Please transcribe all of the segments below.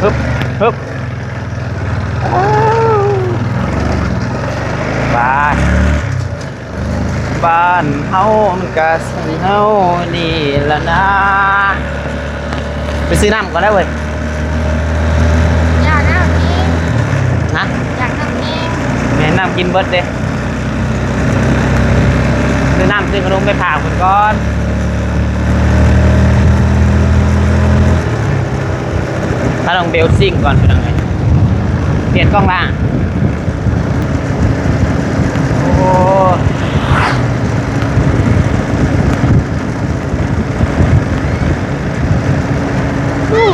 ຮຶບ ຮຶບ ໄປ. ບ້ານເຮົາມັນກະສ່ຳເຮົານີ້ລະນາ. ໄປຊື້ນ້ຳກ່ອນໄດ້ເວີຍ. ຢາກນ້ຳແຮງ. ຮະ? ຢາກນ້ຳແຮງ. ແມ່ນ ນ້ຳກິນເບິດເດ້. ຊື້ນ້ຳຊື້ຂະໜົມໄປຝາກເພິ່ນກ່ອນ. ພານ້ອງເບວຊິງກ່ອນພີ່ນ້ອງເອີຍ. ປ່ຽນກ້ອງລ່າງ. ໂອ້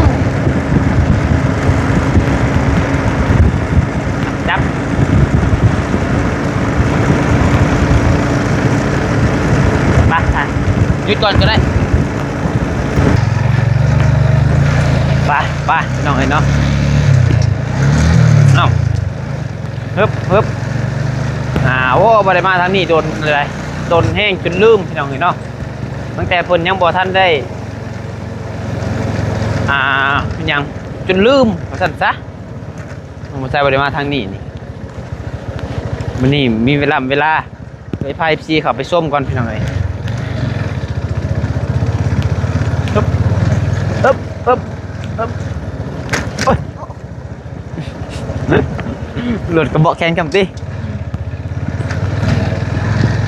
ຈັບ ໄປ ໄປ ຢຸດກ່ອນກໍໄດ້. ໄປ ໄປ ພີ່ນ້ອງເອີຍເນາະ. ເອົ້າ ຮຶບ ຮຶບ ອ່າ ໂອ້ ບໍ່ໄດ້ມາທາງນີ້ດົນເລີຍ ດົນແຮງຈົນລືມ ພີ່ນ້ອງເອີຍເນາະ. ຕັ້ງແຕ່ເພິ່ນຍັງບໍ່ທັນໄດ້ ອ່າ ຫຍັງ ຈົນລືມວ່າຊັ້ນຊະ. ນ້ອງບໍ່ໃສ່ ບໍ່ໄດ້ມາທາງນີ້ນີ້. ມື້ນີ້ມີເວລາ ເວລາ ເອີຍ ພາ ເອັຟຊີ ເຂົ້າໄປຊົມກ່ອນ ພີ່ນ້ອງເອີຍ. ຮຶບ ຮຶບ ຮຶບ ຮຶບ ໂອ້ຍ ລົດກະເບາະແຂນກຳຕິ.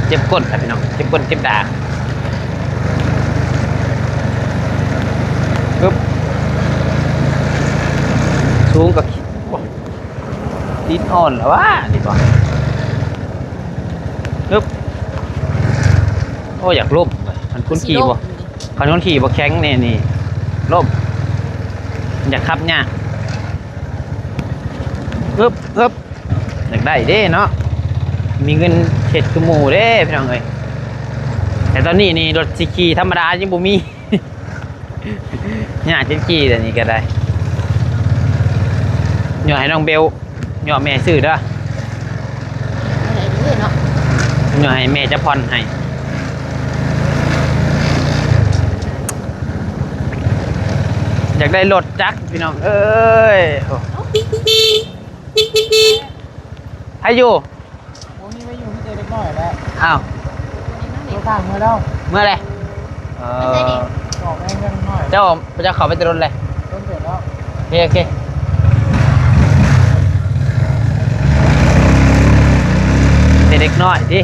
ເຈັບກົ້ນລະພີ່ນ້ອງ ເຈັບກົ້ນເຈັບດາ. ຮຶບ ສູງກະ ໂອ້ ຕີນອ່ອນລະຫວາ ນີ້ບໍ່. ຮຶບ ໂອ້ ຢາກລົ້ມເວີຍ ຄັນຄົນຂີ່ບໍ່ ຄັນຄົນຂີ່ບໍ່ແຂງແນ່ນີ້ລົ້ມ ຢາກຂັບຍາກ. ຮຶບ ຮຶບ ຢາກໄດ້ເດ້ເນາະ ມີເງິນເຮັດຄືໝູ່ເດ້ພີ່ນ້ອງເອີຍ. ແຕ່ຕອນນີ້ນີ້ລົດຊິຂີ່ທຳມະດາຍັງບໍ່ມີ. ຍາກຈັກຈີດຽວນີ້ກໍໄດ້. ຍ້ອນໃຫ້ນ້ອງເບວ ຍ້ອນແມ່ຊື້ເດີ. ໄດ້ເດີເນາະ. ຍ້ອນໃຫ້ແມ່ຈະຜ່ອນໃຫ້. ຢາກໄດ້ລົດຈັກພີ່ນ້ອງເອີຍ. ໂອ້ ໃຜຢູ່? ບໍ່ມີໃຜຢູ່ ມີແຕ່ເດັກນ້ອຍແຫຼະ. ອ້າວ ໂທສັ່ງເມືອແລ້ວ. ເມືອແລ້ວ. ເອີ ອອກແມ່ນເດັກນ້ອຍ. ເຈົ້າ ເຈົ້າເຂົ້າໄປແຕ່ດົນແລ້ວ? ດົນເຕີບແລ້ວ. ໂອເຄ ໂອເຄ ແຕ່ເດັກນ້ອຍຕິ.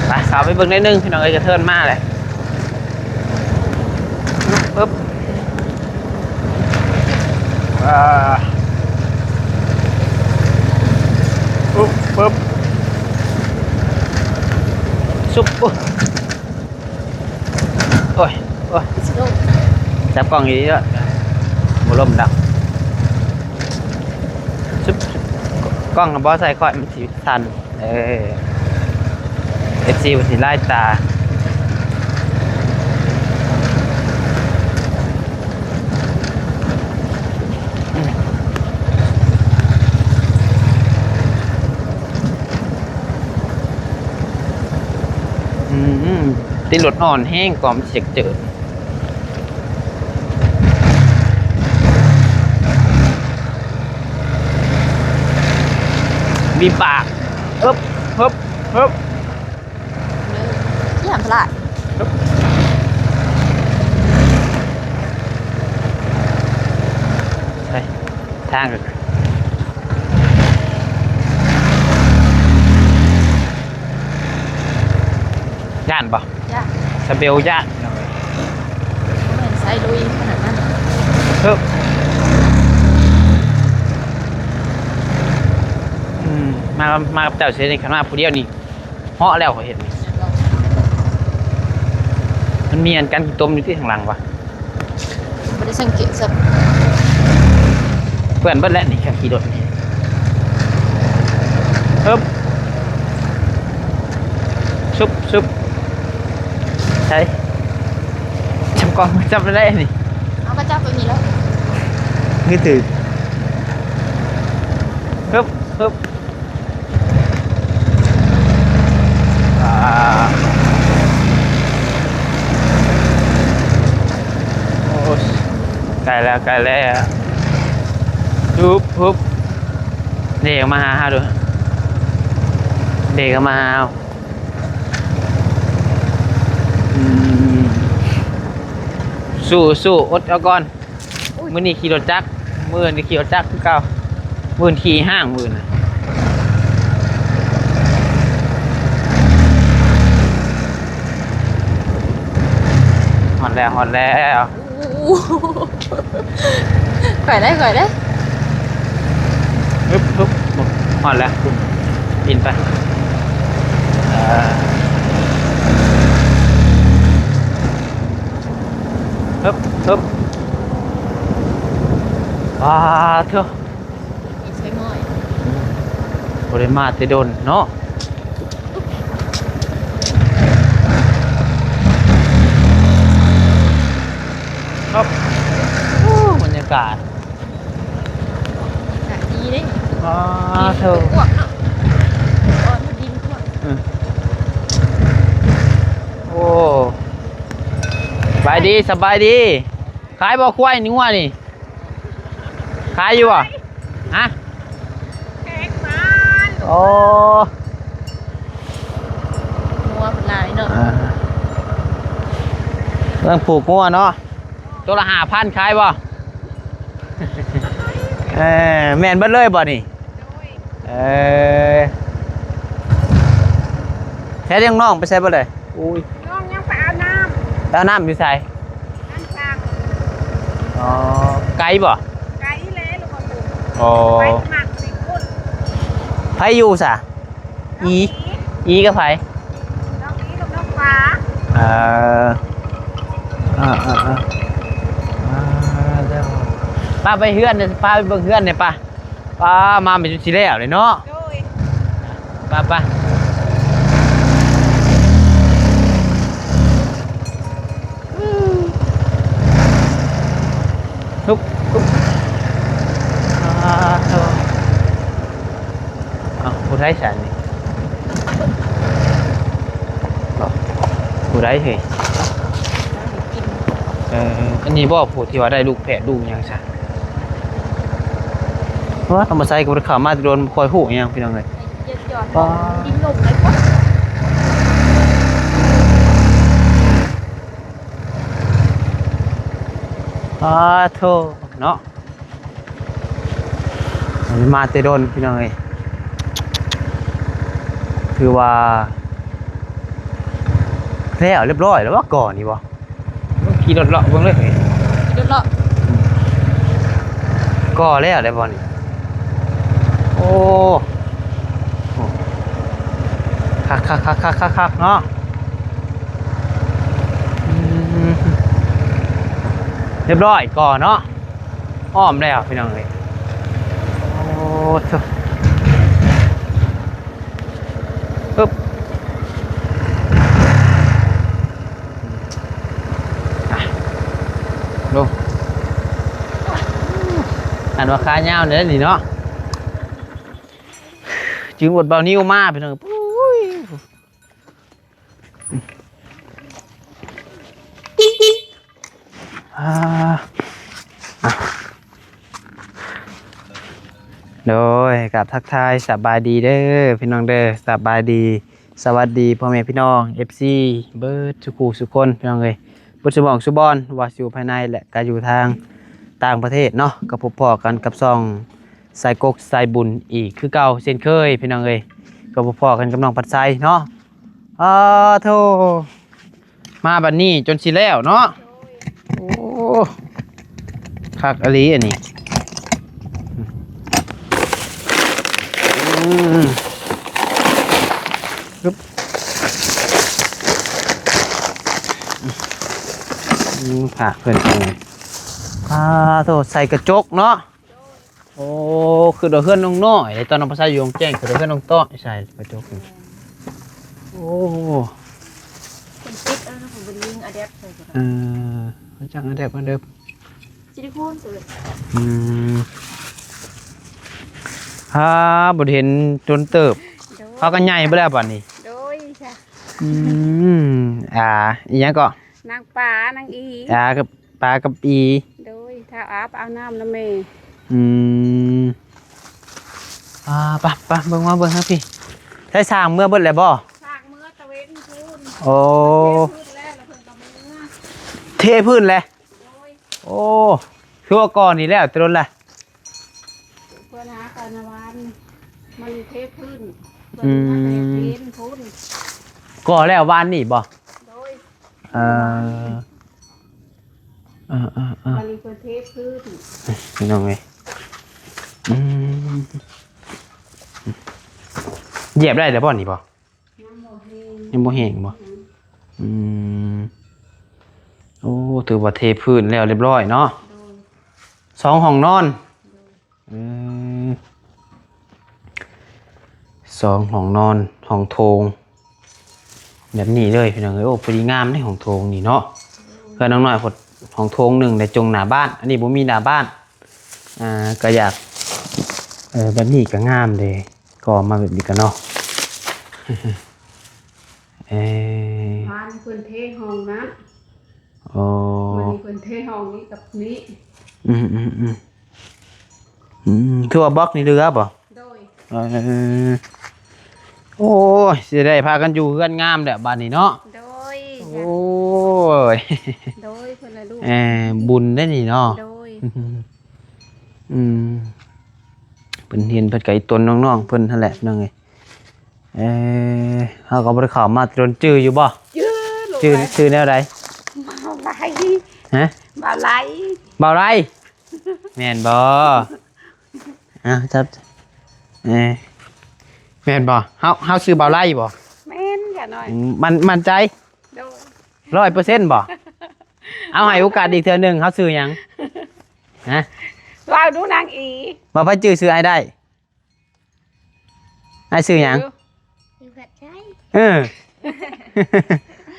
ໄປ ເຂົ້າໄປເບິ່ງໜ້ອຍໜຶ່ງ ພີ່ນ້ອງເອີຍ ກະເທີນມາແຫຼະ. ປຶບ ອ່າ ປຶບ ປຶບ ຊຸບ ໂອ້ຍ ໂອ້ຍ ໂອ້ຍ ຊິລົ້ມ ຈັບກ້ອງດີໆ ໂລດ ບໍ່ລົ້ມດອກ ຊຸບ ກ້ອງກະບໍ່ໃສ່ຂ້ອຍ ມັນຊິສັ່ນ. ເອີ ເອັຟຊີ ເພິ່ນຊິລາຍຕາ. ອືມ ຕິດລົດອ່ອນແຮງ ກ່ອນມັນຊິເຈີ. ມີປາກ ເອີບ ເຮີບ ເຮີບ ຢ້ານພະລາດ ເຮີບ ເຮີ້ຍ ທາງ ຢ້ານບໍ່? ຢ້ານ ສະເບວຢ້ານ ບໍ່ແມ່ນສາຍລຸຍຂະໜາດນັ້ນ ເຮີບ ອືມ ມາ ມາກັບເຈົ້າຊິເຮັດຫຍັງ ຄັນມາຜູ້ດຽວນີ້ ເຫາະແລ້ວ ຂ້ອຍເຫັນນີ້ ມັນມີອັນກັນຂີ້ຕົມຢູ່ຕິ ທາງຫຼັງວະ ບໍ່ໄດ້ສັງເກດຊ້ຳ ເປື້ອນເບິດແລ້ວນີ້ ຂ້າຂີ່ລົດນີ້ ເອີບ ຊຸບ ຊຸບ ໃສ ຈັບກ້ອງ ຈັບໄດ້ນີ້ ເອົາ ກະຈັບແບບນີ້ແຫຼະ ຄືຖືກ ເຮີບ ເຮີບ ອ່າ ໂອ້ຍ ໃກ້ແລ້ວ ໃກ້ແລ້ວ ຮຶບ ຮຶບ ເດກມາຫາເຮົາດູ ເດກມາຫາເຮົາ ອືມ ສູ້ໆ ອົດເອົາກ່ອນ. ມື້ນີ້ຂີ່ລົດຈັກ ມື້ອື່ນກໍຂີ່ລົດຈັກຄືເກົ່າ ມື້ອື່ນຂີ່ຫ້າງ ມື້ອື່ນນະ. ຮອດແລ້ວ ຮອດແລ້ວ ຂ້ອຍໄດ້ ຂ້ອຍໄດ້ ຮຶບ ຮຶບ ຮອດແລ້ວ ປີນໄປ ເອີ ຮຶບ ຮຶບ ປາໂທ້ ບໍ່ໄດ້ມາແຕ່ດົນເນາະ. ໂອ້ ບັນຍາກາດ ອາກາດດີເດ້ ປາໂທ້ ດິນກວ້າງເນາະ ອ່ອນດິນກວ້າງ ອືມ ໂອ້ ສະບາຍດີ ສະບາຍດີ ຂາຍບໍ່ຄວາຍນີ້ ງົວນີ້ ຂາຍຢູ່ບໍ່? ຮະ? ແພງມາກ ໂອ້ ງົວເພິ່ນຫຼາຍເນາະ ອ່າ ເລື່ອງຜູກງົວເນາະ ໂຕລະຫ້າພັນ ຂາຍບໍ່? ເອີ ແມ່ນເບິດເລີຍບໍ່ນີ້? ໂດຍ ເອີ ແທ້ ນ້ອງໄປໃສເບິດເລີຍ? ໂອ້ຍ ນ້ອງຍັງໄປອາບນ້ຳ ໄປອາບນ້ຳຢູ່ໃສ? ນ້ຳຊ່າງ ອໍ ໄກບໍ່? ໄກແລ້ວ ອໍ ໄປສະໝັກສິຄົນ ໃຜຢູ່ສະ? ອີ ອີກັບໃຜ? ນ້ອງອີກັບນ້ອງປາ ເອີ ເອີ ເອີ ເອີ ອ່າ ເຈົ້າ ປາໄປເຮືອນ ພາໄປເບິ່ງເຮືອນແດ່ປາ. ປາ ມາແມ່ນຊິແລ້ວເລີຍເນາະ ໂດຍ ປາ ປາ ຮຶບ ຮຶບ ອ່າ ໂທ້ ເອົ້າ ຜູ້ໃດຊັ້ນນີ້ ເອົ້າ ຜູ້ໃດເຮີ້ຍ ເອີ ອັນນີ້ບໍ່ ຜູ້ທີ່ວ່າໄດ້ລູກແຝດລູກຫຍັງຊະ? ວ່າທຳມະໄຊກໍບໍ່ໄດ້ເຂົ້າມາແຕ່ດົນ ບໍ່ຄ່ອຍຮູ້ຫຍັງພີ່ນ້ອງເອີຍ ຢາກຈອດ ປາ ດິນລົມໄດ້ບໍ່? ປາໂທ້ ເນາະ ມາແຕ່ດົນພີ່ນ້ອງເອີຍ ຖືວ່າແລ້ວລຽບຮ້ອຍແລ້ວບໍ່ ກໍນີ້ບໍ່? ຂີ່ລົດເລາະເບິ່ງເລີຍ ຂີ່ລົດເລາະ ກໍແລ້ວໄດ້ບໍ່ນີ້? ໂອ້ ໂອ້ ຄັກໆໆໆໆເນາະ ອືມ ລຽບຮ້ອຍກໍເນາະ ອ້ອມແລ້ວພີ່ນ້ອງເອີຍ ໂອ້ໂທ້ ປຶບ ອ່ະ ລົງ ອັນວ່າຂາຍາວນີ້ແຫຼະນີ້ເນາະ ຈຶ່ງອວດເບົານິ້ວມາພີ່ນ້ອງ ໂອ້ຍ ອ່າ ອ່ະ ໂດຍ ກາບທັກທາຍສະບາຍດີເດີພີ່ນ້ອງເດີ ສະບາຍດີ ສະຫວັດດີພໍ່ແມ່ພີ່ນ້ອງ ເອັຟຊີ ເບິດສູ່ຄູ່ສູ່ຄົນພີ່ນ້ອງເອີຍ ເບິດສູ່ໝ່ອງສູ່ບ່ອນ ວ່າຊິຢູ່ພາຍໃນ ແລະ ກະຢູ່ທາງຕ່າງປະເທດເນາະ ກໍພົບພໍ້ກັນກັບຊ່ອງສາຍກົກສາຍບຸນອີກຄືເກົ່າເຊັ່ນເຄີຍພີ່ນ້ອງເອີຍ ກໍພົບພໍ້ກັນກັບນ້ອງພັດໄຊເນາະ ອ້າໂທ້ ມາບັດນີ້ຈົນຊິແລ້ວເນາະ ໂອ້ ຄັກອີ່ຫຼີອັນນີ້ ອືມ ຮຶບ ອືມ ພະເພິ່ນເອີຍ ອ້າໂທ້ ໃສ່ກະຈົກເນາະ ໂອ້ ຄືວ່າເຮືອນນ້ອງນ້ອຍ ຕອນນ້ອງພາໄຊຢູ່ໂຮງແຈ້ງ ຄືວ່າເຮືອນນ້ອງຕ້ອຍໃສ່ກະຈົກນີ້ ໂອ້ ເພິ່ນຕິດເອົາເນາະ ເພິ່ນບໍ່ໄດ້ຍິງອາແດັບໃສ່ກໍໄດ້ ເອີ ເພິ່ນຈັ່ງອາແດັບມາເດີ ຊິລິໂຄນເລີຍ ອືມ ຫາບໍ່ໄດ້ເຫັນດົນເຕີບ ໂດຍ ພາກັນໃຫຍ່ເບິດແລ້ວບັດນີ້ ໂດຍ ອືມ ອ່າ ອີຫຍັງເກາະ ນາງປາ ນາງອີ ອ່າ ກໍ ປາກັບອີ. ໂດຍ ຖ້າອາບອາບນ້ຳນຳແມ່. ອືມ ອ່າ ໄປ ໄປ ເບິ່ງມາເບິ່ງທາງພີ້. ໃຊ້ຊ່າງເມືອເບິດແລ້ວບໍ່? ຊ່າງເມືອຕາເວັນພຸ້ນ. ໂອ້ ເທພື້ນແລ້ວ ແລ້ວເພິ່ນກໍເມືອ ເທພື້ນແລ້ວ. ໂດຍ. ໂອ້ ຄືວ່າກ່ອນນີ້ແລ້ວແຕ່ດົນລະ. ເພິ່ນຫາກັນວານ ມັນເທພື້ນ ເພິ່ນ ອືມ ມາເທພື້ນພຸ້ນ. ກໍ່ແລ້ວວານນີ້ບໍ່? ໂດຍ. ເອີ ເອີໆໆ ບາດນີ້ເພິ່ນເທພື້ນ ພີ່ນ້ອງເອີຍ. ອືມ ຢຽບໄດ້ແລ້ວບໍ່ນີ້ບໍ່? ຍັງບໍ່ແຫ້ງ ຍັງບໍ່ແຫ້ງບໍ່? ອືມ ອືມ ໂອ້ ຖືວ່າເທພື້ນແລ້ວຮຽບຮ້ອຍເນາະ. ໂດຍ. ສອງຫ້ອງນອນ. ໂດຍ. ເອີ ສອງຫ້ອງນອນ ຫ້ອງໂຖງ ແບບນີ້ເລີຍພີ່ນ້ອງເອີຍ. ໂອ້ ພໍດີງາມເດ້ຫ້ອງໂຖງນີ້ເນາະ. ເຮືອນນ້ອງນ້ອຍ ຫ້ອງໂຖງໜຶ່ງ ແລະ ຈົງໜ້າບ້ານ. ອັນນີ້ບໍ່ມີໜ້າບ້ານ. ອ່າ ກໍຢາກ ເອີ ແບບນີ້ກໍງາມເດ້ ກໍ່ມາແບບນີ້ກໍເນາະ. ເອີ ບ້ານເພິ່ນເທຫ້ອງນັ້ນ. ອໍ ມັນມີເພິ່ນເທຫ້ອງນີ້ກັບນີ້. ອືມໆໆ ອືມ ຄືວ່າບລັອກນີ້ເຫຼືອບໍ່? ໂດຍ. ເອີ ໂອ້ຍ ຊິໄດ້ພາກັນຢູ່ເຮືອນງາມແລ້ວບາດນີ້ເນາະ. ໂດຍ. ໂອ້ຍ ໂດຍ ເພິ່ນລະລູກ ເອີ ບຸນໄດ໋ນີ້ເນາະ. ໂດຍ. ອືມ ເພິ່ນເຫັນເພິ່ນກໍອີຕົນນ້ອງໆເພິ່ນຫັ້ນແຫຼະ ພີ່ນ້ອງເອີຍ. ເອີ ເຮົາກໍບໍ່ໄດ້ເຂົ້າມາແຕ່ດົນ ຈື່ຢູ່ບໍ່? ຈື່ ຈື່ ຈື່ແນວໃດ? ບ່າວໄລ. ຮະ? ບ່າວໄລ. ບ່າວໄລ ແມ່ນບໍ່? ອ້າວ ຈັບ ເອີ ແມ່ນບໍ່? ເຮົາ ເຮົາຊື່ບ່າວໄລບໍ່? ແມ່ນ ຢ່າໜ້ອຍ. ອືມ ໝັ້ນ ໝັ້ນໃຈ? ໂດຍ. ຮ້ອຍເປີເຊັນບໍ່? ເອົາ ໃຫ້ໂອກາດອີກເທື່ອໜຶ່ງ. ເຮົາຊື່ຫຍັງ? ຮະ? ເວົ້າດູນາງອີ. ວ່າໃຜຈື່ຊື່ອ້າຍໄດ້? ອ້າຍຊື່ຫຍັງ? ຊື່ ຊື່ພັດໄຊ. ເອີ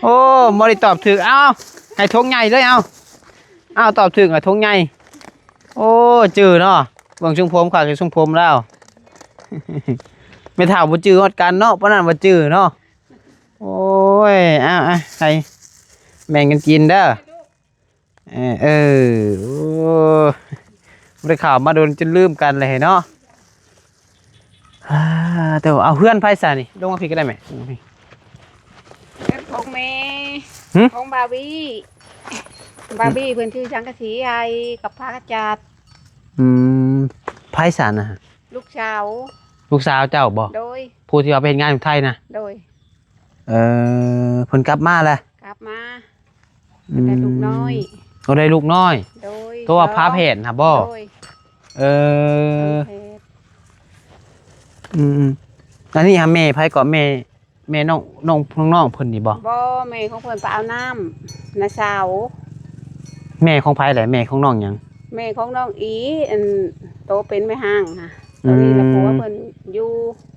ໂອ້ ບໍ່ໄດ້ຕອບຖືກ. ເອົາ ໃຫ້ຖົງໃຫຍ່ເລີຍ. ເອົາ ເອົາ ຕອບຖືກໃຫ້ຖົງໃຫຍ່. ໂອ້ ຈື່ເນາະ. ເບິ່ງຊົງຜົມຂ້າ ຄືຊົງຜົມລາວ. ແມ່ເຖົ້າບໍ່ຈື່ຮອດກັນເນາະ ປານນັ້ນວ່າຈື່ເນາະ. ໂອ້ຍ ເອົາ ເອົາ ໃຫ້ແບ່ງກັນກິນເດີ. ເອີ ເອີ ໂອ້ ບໍ່ໄດ້ເຂົ້າມາດົນຈົນລືມກັນເລີຍເນາະ. ອ່າ ແຕ່ວ່າ ເອົາ ເຮືອນໃຜຊະນີ້? ລົງມາພີ້ກໍໄດ້ແມ່ ລົງມາພີ້. ເຮືອນຂອງແມ່. ຫຶ? ຂອງບາວີ. ບາວີເພິ່ນຊື້ສັງກະສີໃຫ້ກັບຜ້າຂະຈັດ. ອືມ ໃຜຊະນະ? ລູກສາວ. ລູກສາວເຈົ້າບໍ່? ໂດຍ. ຜູ້ທີ່ວ່າໄປເຮັດງານຢູ່ໄທນະ? ໂດຍ. ເອີ ເພິ່ນກັບມາແລ້ວ? ກັບມາ. ອືມ ໄດ້ລູກນ້ອຍ. ໂອ້ ໄດ້ລູກນ້ອຍ. ໂດຍ. ໂຕວ່າຝາແຝດຫັ້ນບໍ່? ໂດຍ. ເອີ ຝາແຝດ. ອືມໆ ອັນນີ້ຫາແມ່ໃຜເກາະ? ແມ່ ແມ່ນ້ອງ ນ້ອງ ນ້ອງເພິ່ນນີ້ບໍ່? ບໍ່ ແມ່ຂອງເພິ່ນໄປເອົານ້ຳ ນ້າສາວ. ແມ່ຂອງໃຜແຫຼະ? ແມ່ຂອງນ້ອງຫຍັງ? ແມ່ຂອງນ້ອງອີ ອັນໂຕເປັນແມ່ຮ້າງຫະ. ອືມ ໂຕນີ້ລະຜົວເພິ່ນຢູ່.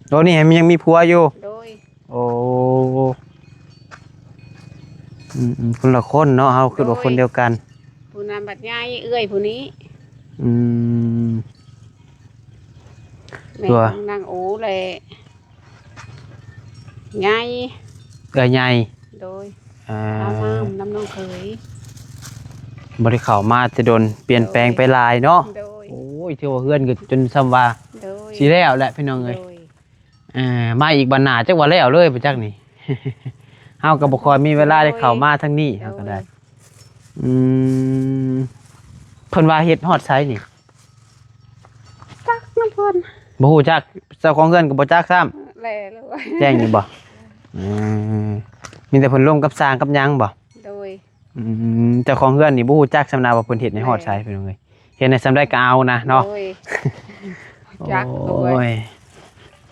ໂຕນີ້ຍັງມີຜົວຢູ່? ໂດຍ. ໂອ້ ອືມໆ ຄົນລະຄົນເນາະ ເຮົາຄິດວ່າຄົນດຽວກັນ. ຜູ້ນັ້ນບັດໃຫຍ່ ເອື້ອຍຜູ້ນີ້. ອືມ ແມ່ຂອງນາງໂອແຫຼະ ໃຫຍ່. ເອື້ອຍໃຫຍ່. ໂດຍ. ອ່າ ເອົາມານຳນ້ອງເຂີຍ. ບໍ່ໄດ້ເຂົ້າມາແຕ່ດົນ ປ່ຽນແປງໄປຫຼາຍເນາະ. ໂດຍ. ໂອ້ຍ ຖືວ່າເຮືອນກໍຈົນສ່ຳວ່າ ໂດຍ ຊິແລ້ວແຫຼະ ພີ່ນ້ອງເອີຍ. ໂດຍ. ເອີ ມາອີກບັດໜ້າຈັກວ່າແລ້ວເລີຍບໍ່ຈັກນີ້. ເຮົາກໍບໍ່ຄ່ອຍມີເວລາໄດ້ເຂົ້າມາທາງນີ້. ໂດຍ. ເຮົາກໍໄດ້. ໂດຍ. ອືມ ເພິ່ນວ່າເຮັດຮອດໃສນີ້? ຈັກນຳເພິ່ນ. ບໍ່ຮູ້ຈັກ ເຈົ້າຂອງເຮືອນກໍບໍ່ຈັກຊ້ຳ. ແລ້ວ ແຈ້ງຢູ່ບໍ່? ເອີ ມີແຕ່ເພິ່ນລົມກັບຊ່າງກັບຫຍັງບໍ່? ໂດຍ. ອືມ ເຈົ້າຂອງເຮືອນນີ້ບໍ່ຮູ້ຈັກຊ້ຳນະວ່າເພິ່ນເຮັດໃຫ້ຮອດໃສ ແມ່ນ ພີ່ນ້ອງເອີຍ. ເຮັດໃຫ້ສ່ຳໃດກໍເອົານະເນາະ. ໂດຍ. ຈັກ ໂອ້ຍ ໂດຍ.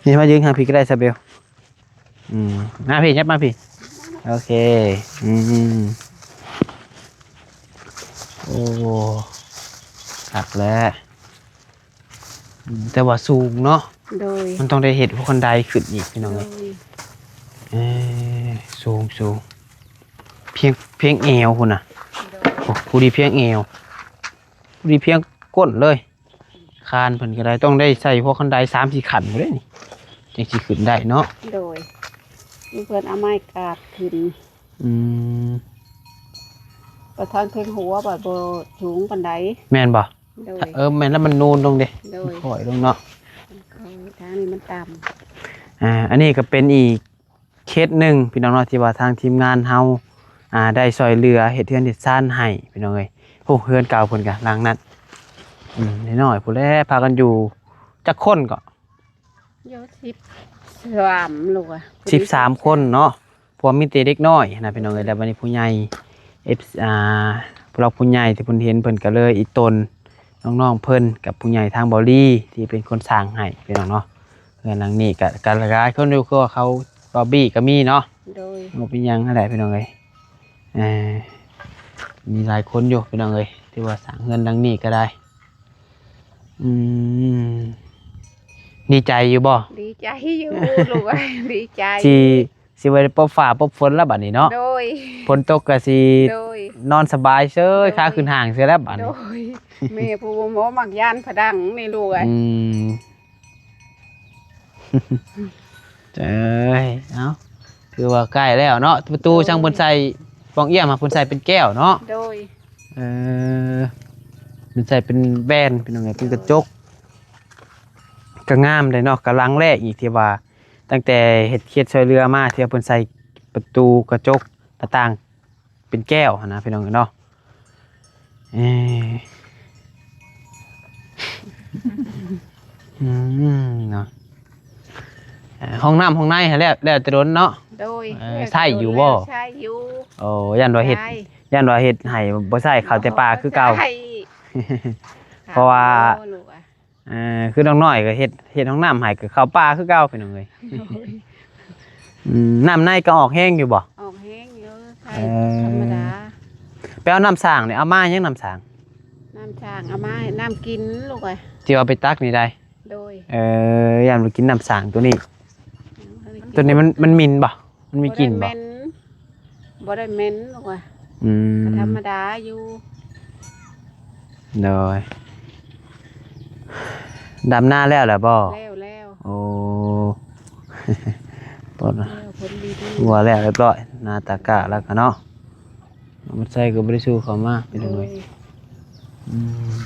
ນີ້ມາຢືນທາງພີ້ກໍໄດ້ຊະເບວ. ອືມ ມາພີ້ ຫຍັບມາພີ້. ໂອເຄ. ອືມ ໂອ້ ຄັກແລ້ວ. ອືມ ແຕ່ວ່າສູງເນາະ. ໂດຍ. ມັນຕ້ອງໄດ້ເຮັດຫົວຄັນໄດຂຶ້ນອີກ ພີ່ນ້ອງເອີຍ. ໂດຍ. ເອີ ສູງໆ ພຽງ ພຽງແອວພຸ້ນນະ. ໂດຍ. ໂອ້ ຜູ້ດີພຽງແອວ ຜູ້ດີພຽງກົ້ນເລີຍ. ຄານເພິ່ນກໍໄດ້ ຕ້ອງໄດ້ໃສ່ຫົວຄັນໄດສາມສີ່ຂັ້ນພຸ້ນເດ້ນີ້ ຈັ່ງຊິຂຶ້ນໄດ້ເນາະ. ໂດຍ. ມີເພິ່ນເອົາໄມ້ກາດຂຶ້ນ. ອືມ. ປະທາງເທິງຫົວບັດບໍ່ສູງປານໃດ. ແມ່ນບໍ່? ໂດຍ. ເອີ ແມ່ນແລ້ວ ມັນນູນລົງເດ້. ໂດຍ. ຄ່ອຍລົງເນາະ. ທາງນີ້ມັນຕ່ຳ. ອ່າ ອັນນີ້ກໍເປັນອີກເຄສໜຶ່ງ ພີ່ນ້ອງເນາະ ທີ່ວ່າທາງທີມງານເຮົາ ອ່າ ໄດ້ຊ່ອຍເຫຼືອເຮັດເຮືອນເຮັດຊານໃຫ້ ພີ່ນ້ອງເອີຍ. ໂອ້ ເຮືອນເກົ່າເພິ່ນກະຫຼັງນັ້ນ ອືມ ນ້ອຍໆ ພຸ້ນແຫຼະ ພາກັນຢູ່ຈັກຄົນເກາະ? ຢູ່ສິບສາມ ລູກອະ ສິບສາມຄົນເນາະ ເພາະວ່າມີແຕ່ເດັກນ້ອຍນະ ພີ່ນ້ອງເອີຍ. ແລ້ວບັດນີ້ຜູ້ໃຫຍ່ ເອັຟ ອ່າ ຜູ້ຫຼັກຜູ້ໃຫຍ່ທີ່ເພິ່ນເຫັນ ເພິ່ນກໍເລີຍອີ່ຕົນນ້ອງໆເພິ່ນກັບຜູ້ໃຫຍ່ທາງເບົາລີທີ່ເປັນຄົນສ້າງໃຫ້ ພີ່ນ້ອງເນາະ. ເຮືອນຫຼັງນີ້ກໍ ກໍຫຼາຍຄົນຢູ່ ຄືວ່າເຂົາເວົ້າບີກໍມີເນາະ. ໂດຍ. ບໍ່ເປັນຫຍັງຫັ້ນແຫຼະ ພີ່ນ້ອງເອີຍ. ເອີ ມີຫຼາຍຄົນຢູ່ ພີ່ນ້ອງເອີຍ ຖືວ່າສ້າງເຮືອນຫຼັງນີ້ກໍໄດ້. ອືມ ດີໃຈຢູ່ບໍ່? ດີໃຈຢູ່ ລູກເອີຍ ດີໃຈ ຊິ ຊິບໍ່ໄດ້ປົບຟ້າປົບຝົນແລ້ວບັດນີ້ເນາະ. ໂດຍ. ຝົນຕົກກໍຊິ ໂດຍ ນອນສະບາຍເຊີຍ ໂດຍ ຂາຂຶ້ນຫ້າງເສີຍແລ້ວບັດນີ້. ໂດຍ. ແມ່ຜູ້ບໍ່ມັກຢ້ານຜະດັງນີ້ ລູກເອີຍ. ອືມ ເອີຍ ເອົ້າ ຄືວ່າໃກ້ແລ້ວເນາະ ປະຕູ ໂດຍ ຊ່າງເພິ່ນໃສ່ປ່ອງອ້ຽມ ເພິ່ນໃສ່ເປັນແກ້ວເນາະ. ໂດຍ. ເອີ ເພິ່ນໃສ່ເປັນແວ່ນ ພີ່ນ້ອງເອີຍ ເປັນກະຈົກ ກໍງາມເດ້ເນາະ. ກະຫຼັງແລກອີກທີ່ວ່າ ຕັ້ງແຕ່ເຮັດເຂດຊ່ອຍເຫຼືອມາ ທີ່ວ່າເພິ່ນໃສ່ປະຕູ ກະຈົກ ໜ້າຕ່າງ ເປັນແກ້ວຫັ້ນນະ ພີ່ນ້ອງເນາະ. ເອີ ອືມ ເນາະ ເອີ ຫ້ອງນ້ຳຫ້ອງໃນຫັ້ນແຫຼະ ແລ້ວແຕ່ດົນເນາະ. ໂດຍ. ເອີ ໃຊ້ຢູ່ບໍ່? ໃຊ້ຢູ່. ໂອ້ ຢ້ານວ່າເຮັດ ໃຊ້ ຢ້ານວ່າເຮັດໃຫ້ບໍ່ໃຊ້ ເຂົ້າແຕ່ປ່າຄືເກົ່າ. ໃຊ້ ເພາະວ່າ ເອີ ລູກອະ ເອີ ຄືນ້ອງນ້ອຍກໍເຮັດ ເຮັດຫ້ອງນ້ຳໃຫ້ ກໍເຂົ້າປ່າຄືເກົ່າ ພີ່ນ້ອງເອີຍ. ໂດຍ. ອືມ ນ້ຳໃນກໍອອກແຮງຢູ່ບໍ່? ອອກແຮງຢູ່ ໃຊ້ ເອີ ທຳມະດາ. ໄປເອົານ້ຳສ້າງນີ້ ເອົາມາຫຍັງນ້ຳສ້າງ? ນ້ຳສ້າງເອົາມາໃຫ້ນ້ຳກິນລູກເອີຍ. ທີ່ວ່າໄປຕັກນີ້ໄດ໋? ໂດຍ. ເອີ ຢ້ານບໍ່ກິນນ້ຳສ້າງໂຕນີ້ ໂຕນີ້ມັນ ມັນໝິ່ນບໍ່? ມັນມີກິ່ນບໍ່? ບໍ່ໄດ້ເໝັນ ບໍ່ໄດ້ເໝັນລູກເອີຍ. ອືມ ກໍທຳມະດາຢູ່. ໂດຍ. ດຳນາແລ້ວລະບໍ່? ແລ້ວ ແລ້ວ. ໂອ້ ປົດ ແລ້ວ ຜົນດີໆ ຫົວແລ້ວຮຽບຮ້ອຍ ນາຕາກ້າແລ້ວກະເນາະ. ມັນໃສ່ກໍບໍ່ໄດ້ສູ້ເຂົ້າມາ ພີ່ນ້ອງເອີຍ. ໂດຍ. ອືມ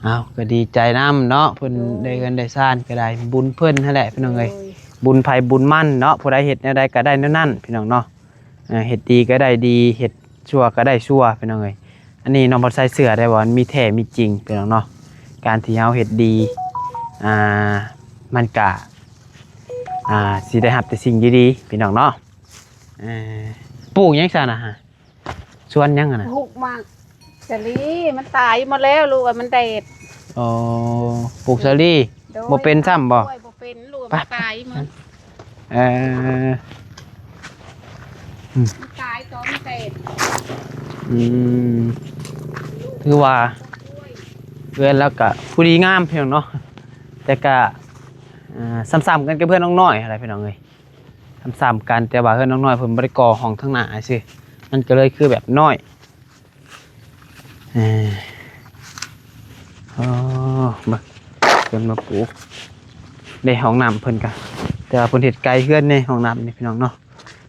ເອົາ ກໍດີໃຈນຳເນາະ ເພິ່ນ ໂດຍ ໄດ້ເຮືອນໄດ້ຊານກໍໄດ້ ບຸນເພິ່ນຫັ້ນແຫຼະ ພີ່ນ້ອງເອີຍ. ໂດຍ. ບຸນໃຜບຸນມັນເນາະ ຜູ້ໃດເຮັດແນວໃດກໍໄດ້ແນວນັ້ນ ພີ່ນ້ອງເນາະ. ເອີ ເຮັດດີກໍໄດ້ດີ ເຮັດຊົ່ວກໍໄດ້ຊົ່ວ ພີ່ນ້ອງເອີຍ. ອັນນີ້ນ້ອງພອນໄຊເຊື່ອໄດ້ວ່າມັນມີແທ້ມີຈິງ ພີ່ນ້ອງເນາະ. ການທີ່ເຮົາເຮັດດີ ອ່າ ມັນກະ ອ່າ ຊິໄດ້ຮັບແຕ່ສິ່ງດີໆ ພີ່ນ້ອງເນາະ. ເອີ ປູກຫຍັງຊັ້ນນະ? ສວນຫຍັງຫັ້ນນະ? ປູກໝາກສາລີ ມັນຕາຍໝົດແລ້ວລູກ ມັນແດດ. ອໍ ປູກສາລີ. ໂດຍ. ບໍ່ເປັນຊ້ຳບໍ່? ໂດຍ ບໍ່ເປັນລູກ ມັນຕາຍໝົດ. ເອີ ອືມ ມັນຕາຍຕອນແດດ. ອືມ ຖືວ່າເຮືອນລາວກະຜູ້ດີງາມ ພີ່ນ້ອງເນາະ ແຕ່ກະ ອ່າ ຊ້ຳໆກັນກັບເຮືອນນ້ອງນ້ອຍຫັ້ນແຫຼະ ພີ່ນ້ອງເອີຍ. ຊ້ຳໆກັນ ແຕ່ວ່າເຮືອນນ້ອງນ້ອຍເພິ່ນບໍ່ໄດ້ກໍ່ຫ້ອງທາງໜ້າຊື່ ມັນກໍເລີຍຄືແບບນ້ອຍ. ເອີ ອໍ ເບິ່ງເພິ່ນມາປູກ ໄດ້ຫ້ອງນ້ຳເພິ່ນກະ ແຕ່ວ່າເພິ່ນເຮັດໄກເຮືອນເດ້ ຫ້ອງນ້ຳນີ້ ພີ່ນ້ອງເນາະ.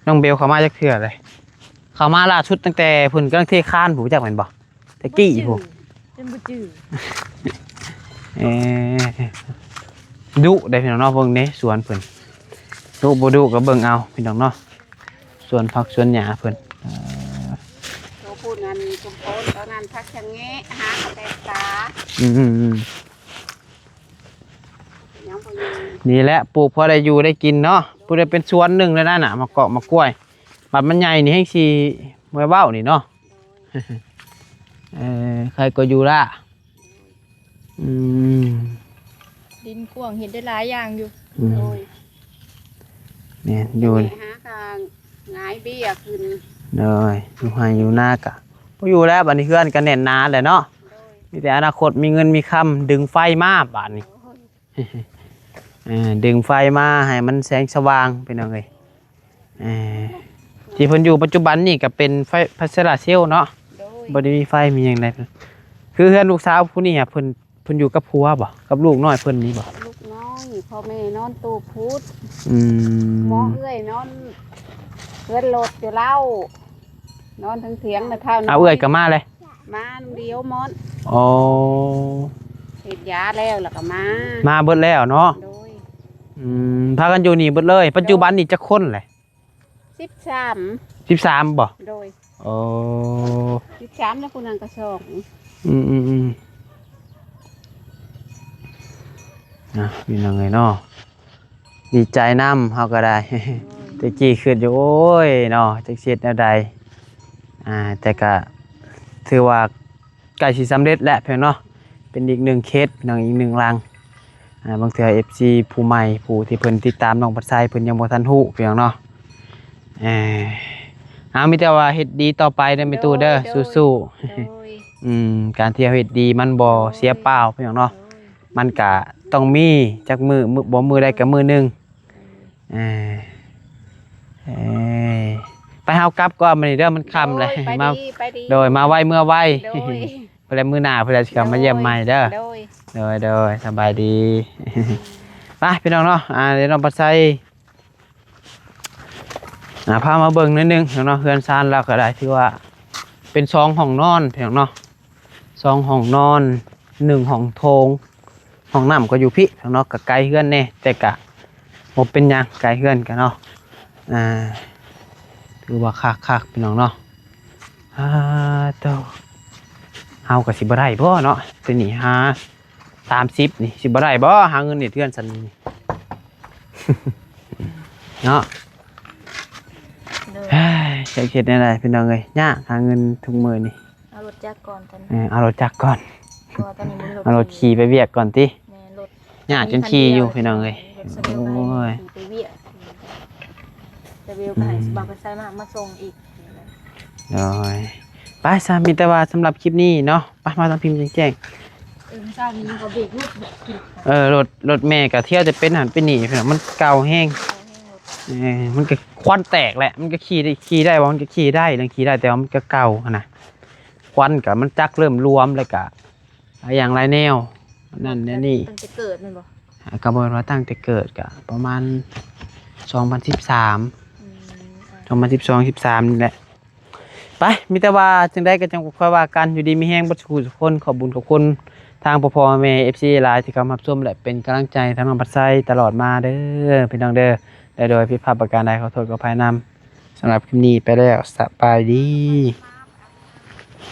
ນ້ອງເບວເຂົ້າມາຈັກເທື່ອເລີຍ? ເຂົ້າມາລ່າສຸດຕັ້ງແຕ່ເພິ່ນກຳລັງເທຄານພຸ້ນ ຈັກແມ່ນບໍ່? ແຕ່ກີ້ພຸ້ນ ຈົນບໍ່ຈື່. ເອີ ດຸເດ້ພີ່ນ້ອງເນາະ. ເບິ່ງເດ້ສວນເພິ່ນ ດຸບໍ່ດຸກໍເບິ່ງເອົາພີ່ນ້ອງເນາະ. ສວນຜັກສວນຫຍ້າເພິ່ນ ເອີ ໂຕພຸ້ນອັນສົມໂພນ ໂຕນັ້ນຜັກຊະແງະ ຫາກະແຕກຕາ. ອືມໆໆ ຍັງບໍ່ຢູ່. ນີ້ແຫຼະ ປູກພໍໄດ້ຢູ່ໄດ້ກິນເນາະ. ຜູ້ໃດເປັນສວນໜຶ່ງແລ້ວນັ້ນນະ ໝາກກອກໝາກກ້ວຍ ບັດມັນໃຫຍ່ນີ້ແຮ່ງຊິບໍ່ເວົ້ານີ້ເນາະ. ເອີ ໃຄກໍຢູ່ລະ. ອືມ ດິນກວ້າງ ເຮັດໄດ້ຫຼາຍຢ່າງຢູ່. ອືມ ໂດຍ ແມ່ນຢູ່. ຫາກະຫງາຍເບ້ຍຂຶ້ນ. ໂດຍ ຢູ່ໄຮ່ຢູ່ນາກະບໍ່ຢູ່ແລ້ວ ບັດນີ້ເຮືອນກະແໜ້ນໜາແຫຼະເນາະ. ໂດຍ ມີແຕ່ອະນາຄົດມີເງິນມີຄຳ ດຶງໄຟມາບາດນີ້. ໂດຍ ເອີ ດຶງໄຟມາໃຫ້ມັນແສງສະຫວ່າງ ພີ່ນ້ອງເອີຍ. ເອີ ທີ່ເພິ່ນຢູ່ປັດຈຸບັນນີ້ກໍເປັນໄຟ ໄຟໂຊລາເຊວເນາະ. ໂດຍ ບໍ່ໄດ້ມີໄຟມີຫຍັງໃດ. ຄືເຮືອນລູກສາວຜູ້ນີ້ຫະ ເພິ່ນ ເພິ່ນຢູ່ກັບຜົວບໍ່? ກັບລູກນ້ອຍເພິ່ນນີ້ບໍ່? ລູກນ້ອຍ ພໍ່ແມ່ນອນຕູ້ພຸດ. ອືມ ໝໍເອື້ອຍນອນເຮືອນລົດຢູ່ເລົ້າ. ນອນເທິງຖຽງນະທ້າວນ້ອຍ. ເອົາ ເອື້ອຍກໍມາເລີຍ? ມານຳດຽວໝົດ. ອໍ ສີດຢາແລ້ວ ແລ້ວກໍມາ. ມາເບິດແລ້ວເນາະ? ໂດຍ. ອືມ ພາກັນຢູ່ນີ້ເບິດເລີຍ. ປັດຈຸບັນນີ້ຈັກຄົນແຫຼະ? ສິບສາມ. ສິບສາມບໍ່? ໂດຍ. ໂອ້ ສິບສາມ ແລ້ວຜູ້ນັ້ນກໍສອງ. ອືມໆໆ ນະ ພີ່ນ້ອງເອີຍເນາະ ດີໃຈນຳເຮົາກໍໄດ້. ໂອ້ຍ ແຕ່ກີ້ຄິດຢູ່ ໂອ້ຍເນາະ ຈັກຊິເຮັດແນວໃດ. ອ່າ ແຕ່ກໍຖືວ່າ ໃກ້ຊິສຳເລັດແລ້ວພີ່ນ້ອງເນາະ ເປັນອີກໜຶ່ງເຂດພີ່ນ້ອງ ອີກໜຶ່ງຫຼັງ. ອ່າ ບາງເທື່ອເອັຟຊີຜູ້ໃໝ່ ຜູ້ທີ່ເພິ່ນຕິດຕາມນ້ອງພັດໄຊ ເພິ່ນຍັງບໍ່ທັນຮູ້ພີ່ນ້ອງເນາະ. ເອີ ເອົາ ມີແຕ່ວ່າເຮັດດີຕໍ່ໄປເດີແມ່ຕູ້ເດີ. ໂດຍ ໂດຍ ສູ້ໆ. ໂດຍ. ອືມ ການທີ່ເຮົາເຮັດດີມັນບໍ່ເສຍເປົ່າພີ່ນ້ອງເນາະ. ໂດຍ. ມັນກະຕ້ອງມີຈັກມື້ ມື້ ບໍ່ມື້ໃດກໍມື້ໜຶ່ງ. ເອີ ເອີ ໄປ ເຮົາກັບກ່ອນມື້ນີ້ເດີ ມັນຄ່ຳແລ້ວ. ໂດຍ ໄປ ມາ ດີ ໄປດີ. ໂດຍ ມາໄວເມືອໄວ. ໂດຍ. ເພື່ອມື້ໜ້າເພື່ອຊິເຂົ້າມາຢ້ຽມໃໝ່ເດີ. ໂດຍ ໂດຍ ໂດຍ ສະບາຍດີ. ໄປພີ່ນ້ອງເນາະ ອ່າ ດຽວນ້ອງພັດໄຊ ອ່າ ພາມາເບິ່ງໜ້ອຍໜຶ່ງເນາະ. ເຮືອນຊານລາວກໍໄດ້ ຖືວ່າເປັນສອງຫ້ອງນອນພີ່ນ້ອງເນາະ. ສອງຫ້ອງນອນ ໜຶ່ງຫ້ອງໂຖງ. ຫ້ອງນ້ຳກໍຢູ່ພີ້ເນາະ ກໍໄກເຮືອນແດ່ ແຕ່ກະບໍ່ເປັນຫຍັງ ໄກເຮືອນກະເນາະ. ອ່າ ຖືວ່າຄັກໆ ພີ່ນ້ອງເນາະ. ອ່າ ໂຕ ເຮົາກໍຊິບໍ່ໄດ້ບໍ່ເນາະ ແຕ່ນີ້ຫາສາມສິບນີ້ ຊິບໍ່ໄດ້ບໍ່ ຫາເງິນເຮັດເຮືອນຊັ້ນນີ້ເນາະ. ໂດຍ. ເຮີ້ຍ ຈັກເຮັດແນວໃດພີ່ນ້ອງເອີຍ ຍາກຫາເງິນທຸກມື້ນີ້. ເອົາລົດຈັກກ່ອນຕອນນີ້. ເອີ ເອົາລົດຈັກກ່ອນ ເພາະວ່າຕອນນີ້ບໍ່ມີລົດ ເອົາລົດຂີ່ໄປວຽກກ່ອນຕິ. ແມ່ນ ລົດຍາກຈົນຂີ່ຢູ່ພີ່ນ້ອງເອີຍ. ໂອ້ຍ ຂີ່ໄປວຽກ ແຕ່ເວວກໍໃຫ້ ອືມ ບ່າວໄຊມາ ມາສົ່ງອີກ. ໂດຍ. ໄປຊະ ມີແຕ່ວ່າສຳລັບຄລິບນີ້ເນາະ ໄປ ມາທາງພີ້ແຈ້ງໆ. ເອີ ເຊົ້ານີ້ກໍເບຣກລົດແບບກິນ ເອີ ລົດ ລົດແມ່ກໍທ່ຽວແຕ່ເປັນຫັ້ນເປັນນີ້ພີ່ນ້ອງ ມັນເກົ່າແຮງ. ເອີ ມັນກໍຄວັນແຕກແຫຼະ ມັນກໍຂີ່ໄດ້ ຂີ່ໄດ້ບໍ່ ມັນກໍຂີ່ໄດ້ ເລື່ອງຂີ່ໄດ້ ແຕ່ວ່າມັນກໍເກົ່າຫັ້ນນະ. ຄວັນກໍມັນຈັກເລີ່ມລວມ ແລ້ວກໍຫຼາຍຢ່າງຫຼາຍແນວ ອັນນັ້ນແນວນີ້. ຕັ້ງແຕ່ເກີດແມ່ນບໍ່? ກໍບໍ່ແມ່ນວ່າຕັ້ງແຕ່ເກີດ ກໍປະມານສອງພັນສິບສາມ ອືມ ສອງພັນສິບສອງ ສິບສາມນີ້ແຫຼະ. ໄປ ມີແຕ່ວ່າຈັ່ງໃດກໍຈັ່ງຄ່ອຍວ່າກັນ ຢູ່ດີມີແຮງເບິດສູ່ຜູ້ສູ່ຄົນ. ຂອບບຸນຂອບຄຸນທາງພໍ່ໆແມ່ໆ ເອັຟຊີ ຫຼາຍທີ່ເຂົ້າມາຮັບຊົມ ແລະ ເປັນກຳລັງໃຈທາງນ້ອງພັດໄຊຕະຫຼອດມາເດີ ພີ່ນ້ອງເດີ. ແລະ ໂດຍຜິດພາດປະການໃດ ຂໍໂທດຂໍອະໄພນຳ. ສຳລັບຄລິບນີ້ໄປແລ້ວ ສະບາຍດີ.